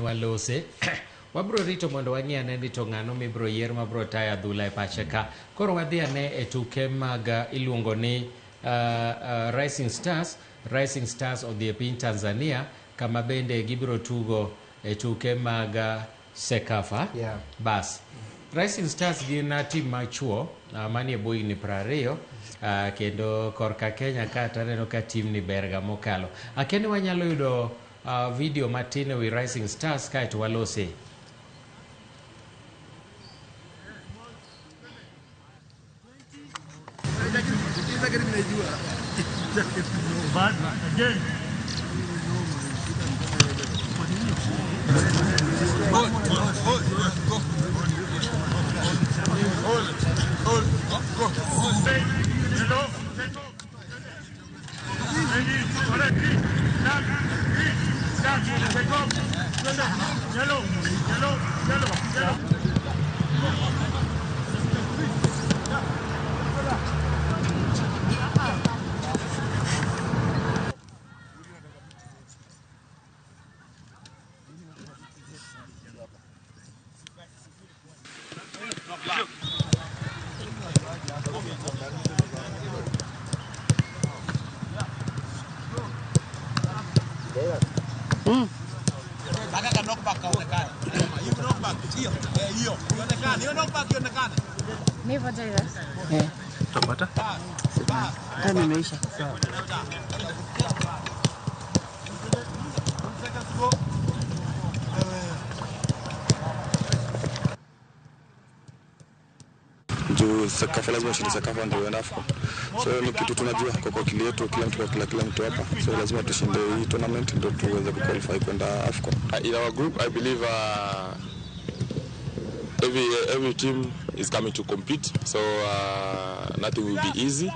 walose. Wabro rito mondo wang'i ane ni to ng'ano mibro yier mabro tayo adhula e pache ka. Koro wadhi ane e tuke mag iluongo ni Rising Stars. Rising Stars odhi e piny Tanzania kama bende gibiro tugo e tuke mag CECAFA. Yeah. Bas. Rising Stars gin tim ma chuo manie bwo higni 20 kendo korka Kenya ka to aneno ka tim ni berga mokalo. Akia ni wanyalo yudo video matin e wi Rising Stars kaeto walose. Utapata? Time imeisha. Juu CECAFA lazima ushinde CECAFA ndio uende AFCON. So ni kitu tunajua kwa akili yetu, kila mtu kwa kila mtu hapa. So lazima tushinde hii tournament ndio tuweze kuqualify kwenda AFCON. In our group I believe every team is coming to compete, so nothing will be easy.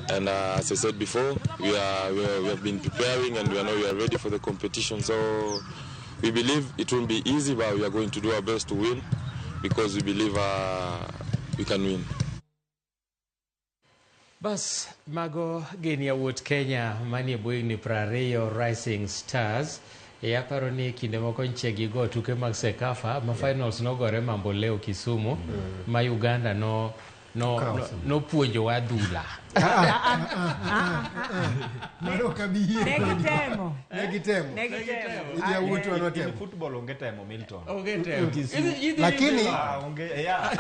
And as I said before, we have been preparing and we know we are ready for the competition. So we believe it won't be easy, but we are going to do our best to win because we believe we can win. Bas, mago gin yawuot Kenya manie bwo higni 20 Rising Stars. E aparo ni kinde moko nche gigo tuke mag CECAFA ma finals nogore Mamboleo Kisumu ma Uganda no nopuonjowa adhula. Mano kabiye. Ne gitemo. Ne gitemo. Ne gitemo. Yawuotwa notemo. Football onge temo Milton. Onge temo. Lakini onge yeah.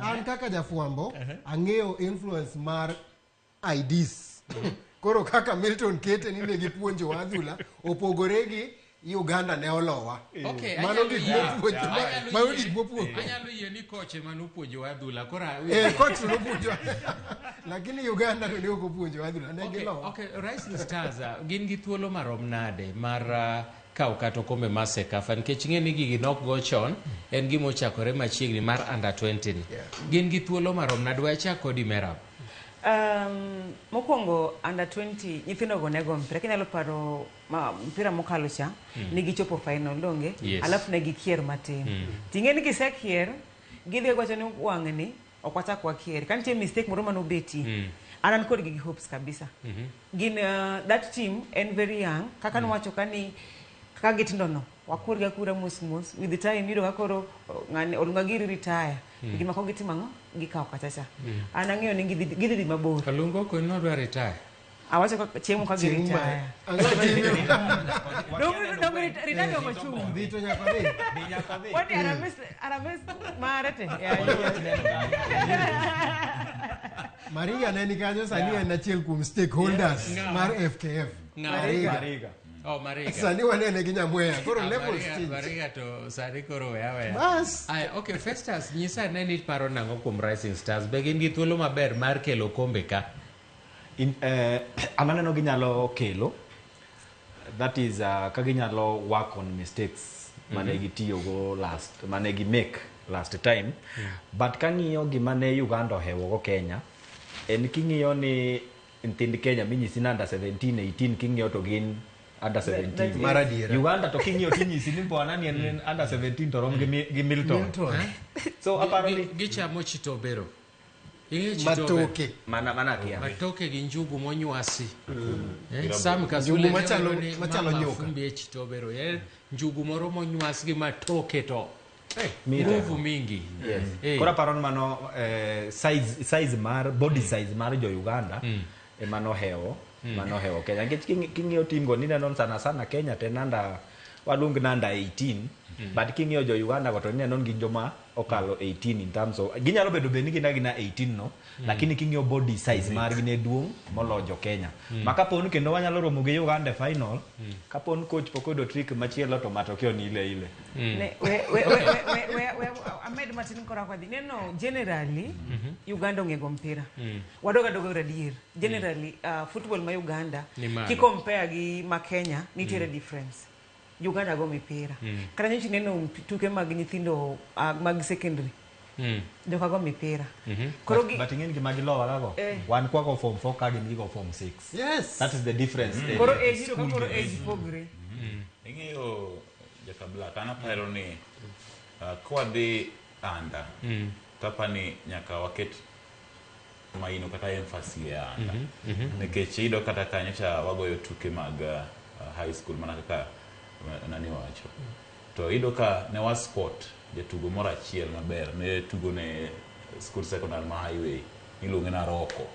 An kaka jafwambo ang'eyo influence mar IDs. Koro kaka Milton kete ni ne gipuonjowa adhula opogore gi Uganda ne olowa. Okay, mano gik mopuonjo. Mano gik mopuonjo. Anyalo yie ni koche mane opuonjowa adhula. Koro coach nopuonjowa. Lakini Uganda to ne ok opuonjowa adhula, ne gilowa. Okay, Rising Stars gin gi thuolo marom nade mar kawo kata okombe mar CECAFA nikech ing'e ni gigi nok go chon en gima ochakore machiegni mar under 20 ni. Gin gi thuolo marom nade? We achak kodi Merab. Mokwongo under 20 nyithindo go nego mpira. Kinyalo paro mpira mokalo cha ne gichopo final donge? Yes. Alafu ne gikier matin. Ting'e ni gisekier gidhi gwacho ni wang'ni ok wachak wakier. Ka nitie mistake moro manobetie an kodgi gi hopes kabisa. Gin that team en very young kaka nowacho ka ni kaka gitindo no wakurgi akura mos mos with the time iyudo ka koro ng'ani Olunga giri retire. Gima ko gitimo ang'o? Gikawo kachacha. An ang'eyo ni gidhi dhi mabor. Olunga ok nodwa retire. Awacho ka chiemo ka gi retire. Donge retire dongo chung'. Dhi to nyaka dhi. Wani Arames mare te. Mariga ne ni kanyo sani en achiel kuom stakeholders mar FKF. Mariga. Oh, Mariga. Sani wanene gi Nyamweya. Koro level change. Mariga to sani koro weya weya. Bas. Ay, okay, Festus, nyisa ane ni iparo nang'o kuom Rising Stars. Be gin gi thuolo maber mar kelo kombe ka? An aneno ginyalo kelo. That is ka ginyalo work on mistakes mane gitiyogo last, mane gi make last time. But kang'iyo gima ne Uganda ohewogo Kenya, en king'iyo ni nyithind Kenya minyisi ni under 17, 18 king'iyo to gin under 17. Mar adiera. Uganda to king'iyo tinyisi ni bwana ni en under 17 to rom gi Milton. So aparo ni gichamo chitobero. Ing'eyo chitobe? Matoke. Mana kia. Matoke gi njugu monywasi. Sam Kasule Njugu ne wacho ni machalo mama nyuka. Fumbi e chitobero. njugu moro monywas gi matoke to Miyi nguvu teko. mingi. Yes. Eh. Koro aparo ni mano size mar body size mar jo Uganda ema nohewo manohewo Kenya nikech king'iyo team go nineno ni sana sana Kenya to en under waluong ni under 18 but king'iyo jo Uganda go to ineno ni gin joma okalo 18 in terms of ginyalo bedo bed ni gin agina 18 no lakini king'iyo body size margi ne duong' moloyo jo Kenya ma kapo ni kendo wanyalo romo gi Uganda e final kapo ni coach pok oyudo trick machielo to matokeo ni ile ile. Ne, we, we, we, we, we, we, amed matin kora kwadhi neno generally Uganda ong'e go mpira wadoga doga adier generally football ma Uganda Ni malo. ki compare gi ma Kenya nitiere difference. Uganda go mipira kata nyocha ineno tuke mag nyithindo mag secondary joka go mipira koro gi But ing'eni gima gilowa gago wan kwako form 4 ka gin gigo form 6. That is the difference. Koro age iyudo ka koro age pogre. Ing'eyo Jakabla, an aparo ni kwadhi under tapani nyaka waket maino kata emphasis e under nikech iyudo kata kanyo cha wagoyo tuke mag high school mana kaka nani wacho to iyudo ka ne wa spot jatugo moro achiel maber ne tugo ne school secondary ma Highway iluonge na Roko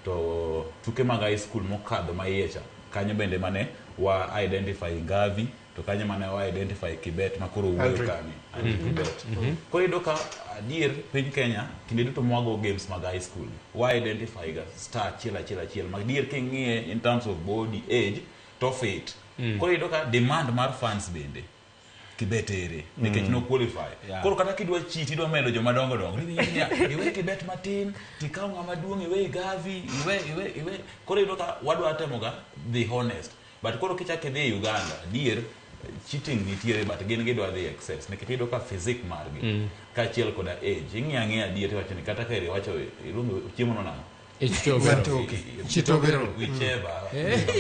to tuke mag high school mokadho ma iye cha kanyo bende mane wa identify Ngavi to kanyo mane wa identify Kibet ma koro wuoyo Aldrin. kani Andrew Kibet. Koro iyudo ka adier piny Kenya kinde duto mwago games mag high school wa identify ga star achiel achiel achiel ma dier king'iye in terms of body age to fit. Koro iyudo ka demand mar fans bende Kibet ere nikech no qualify. Koro kata kidwa cheat idwa medo joma dongo dongo iwinjo niya iwe Kibet matin tikaw ng'ama duong' iwe Gavi iwe iwe iwe. Koro iyudo ka wadwa temo ga be honest but koro kichak idhi Uganda adier cheating nitiere but gin gidwa dhi excess nikech iyudo ka physique margi kaachiel koda age ing'iyo ang'iya adier tiwacho ni kata ka eri wacho iluongo chiemo no nang'o? Ichitobero. Chitobero. Whichever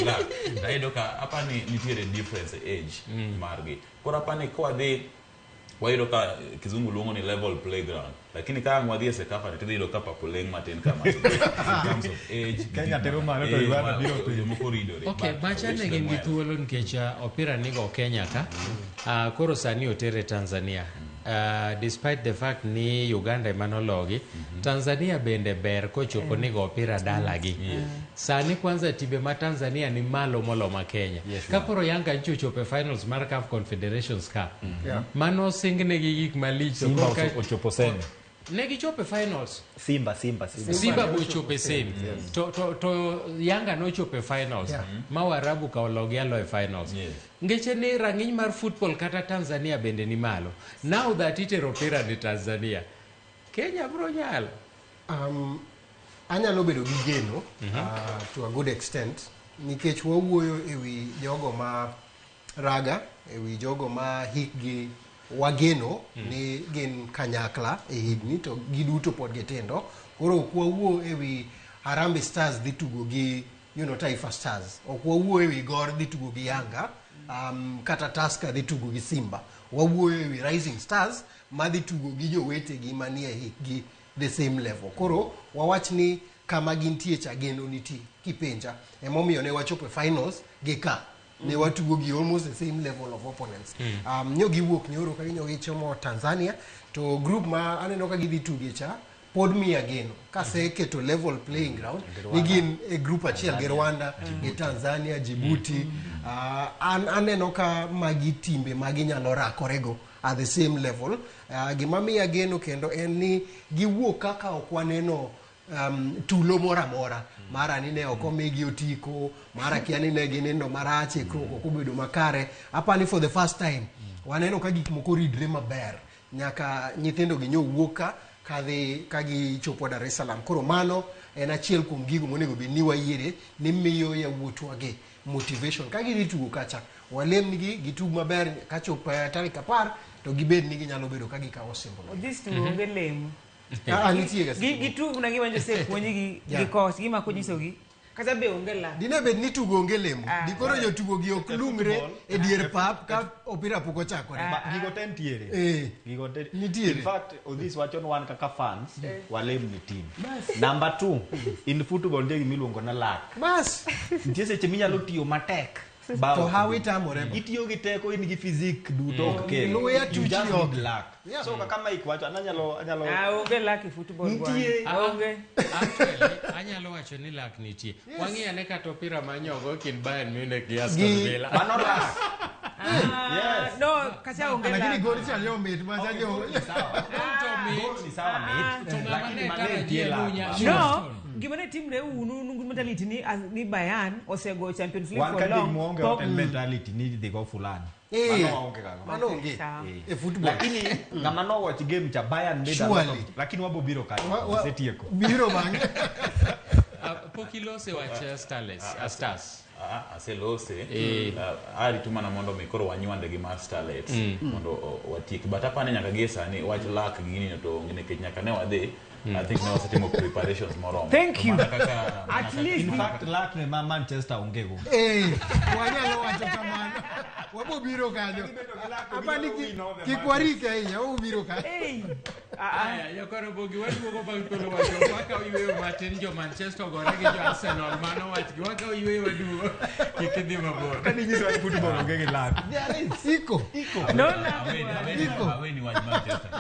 black tayudo ka apani nitiere difference e age margi. Koro apani kwadhi wayudo ka kizungu luongo ni level playground lakini ka ang' wadhi e CECAFA to tidhi yudo ka pap oleng' matin kama in terms of age. Kenya tero malo to Uganda biro piny. Jomoko ridore. Okay, but macha ne wish gin them gi well. thuolo nikech opira nigo Kenya ka. Koro sani otere Tanzania. Despite the fact ni Uganda ema nologi, Tanzania bende ber kochopo nigo opira dalagi. Sani kwanza timbe ma Tanzania ni malo molo ma Kenya. Ka koro Yanga nyocha ochopo e finals mar CAF Confederations Cup. Mano singnegi gik malich. To Simba koro ochopo semi. Ne gichopo e finals. Simba Simba Simba. Simba bochopo e semi. To Yanga nochopo e finals. Ma Waarabu ka ologi alo e finals. Ngeche ni rang'iny mar football kata Tanzania bende ni malo. Now that itero opira ni Tanzania, Kenya bro nyalo. Anyalo bedo gi geno to a good extent nikech wawuoyo e wi jogo ma raga e wi jogo ma hikgi wageno ni gin kanyakla e higni to giduto pod gitindo. Koro ok wawuo e wi Harambee Stars dhi tugo gi Taifa Stars, ok wawuo e wi Gor dhi tugo gi Yanga, kata Tusker dhi tugo gi Simba. Wawuoyo e wi Rising Stars madhi tugo gi jowetegi manie hikgi the same level. Koro wawach ni kama gintie cha geno nitie kipenja emomiyo ne wachopo e finals gi ka ne watugo gi almost the same level of opponents. Nyo giwuok nyoro ka ginyo gichomo Tanzania to group ma aneno ka gidhi tuge cha pod miya geno kaseketo level playing ground ni gin e group achiel gi Rwanda gi Tanzania, Djibouti. An aneno ka magi timbe ma ginyalo rakorego at the same level. Gima miya geno kendo en ni giwuok kaka ok waneno tulo moro amora mara ni ne ok omigi otiko mara kia ni ne ginindo marach ikruok ok obedo makare. Apani for the first time waneno ka gik moko ridre maber nyaka nyithindo gi nyo wuok ka kadhi ka gichopo Dar es Salaam. Koro mano en achiel kuom gigo monego bed ni wayiere ni miyo yawuotwa gi motivation ka gidhi tugo kacha walemnigi gitug maber kachop tarik 10 to gibed ni ginyalo bedo ka gikawo osimbo. Odhis tugo onge lemo. Ah, nitie ga Gi gitug na giwanjo osepuonjgi gi coach gima konyisogi kata be onge la. Dine bed ni tugo onge lemo Ah. dikoro jotugo gi ok lungre e dier pap ka opira pok ochakore. Gigo te nitiere. Gigo te Nitiere. In fact, Odhis wacho ni wan kaka fans walem ni team. Number 2, in football nitie gima iluongo ni luck. Bas. Nitie seche minyalo tiyo matek. Bao To ok hawi bi. tamore ba. Itiyo gi teko in gi physique duto ok kel. Luya You tuchi just ok. need luck. Yeah. So kaka Mike wacho an anyalo anyalo Ah, onge luck e football Nitie. bwana. Onge. Actually, anyalo wacho ni lak nitie. Wang'i ane kata opira manyogo kind Bayern Munich gi Aston Gi- Villa. Mano luck. Ah, Yes. No, kacha onge Lakini luck. gol cha nyo mit ma cha nyo. To mit. Goal ni sawa mit. To ng'ama Lakini ne mane tarajia nitie luck. Nunya- ba. No, Houston. gima ne timre unu nungu mentality ni ni Bayern osego Champions League Wan for ka long. dig muonge Pok- hotel mentality ni dhi go fulani. Eh, Mano waonge gago. Mano onge. Sawa. E football. Lakini ng'ama nowatch game cha Bayern made a lot Surely. of lakini wabo biro kanyo. Osetieko. Biro bang'e. Pok ilose wach Starlets, Stars. Ah, aselose. Eh. Arito mana mondo mi koro wanywande gi mar Starlets mondo watiek but apani nyaka gie sani wach luck gini to onge nikech nyaka ne wadhi I think ne wasetimo preparations moromo. Thank To you. mana kaka- mana At kaka- least In fact luck ne ma Manchester onge go. Eh, wanyalo wacho kamano. Wabo biro kanyo. Apani kik warike ahinya, wabo biro kanyo. Hey. Ah, ah. Aya, jakoro bogi waduogo bang' thuolo wacho wakaw yweyo matin jo Manchester ogore gi jo Arsenal mano wachgi wakaw yweyo waduogo kik idhi mabor. Kani nyiso ni football onge gi luck. Iko. No luck. Aweni- bwana. aweni- aweni wach Manchester.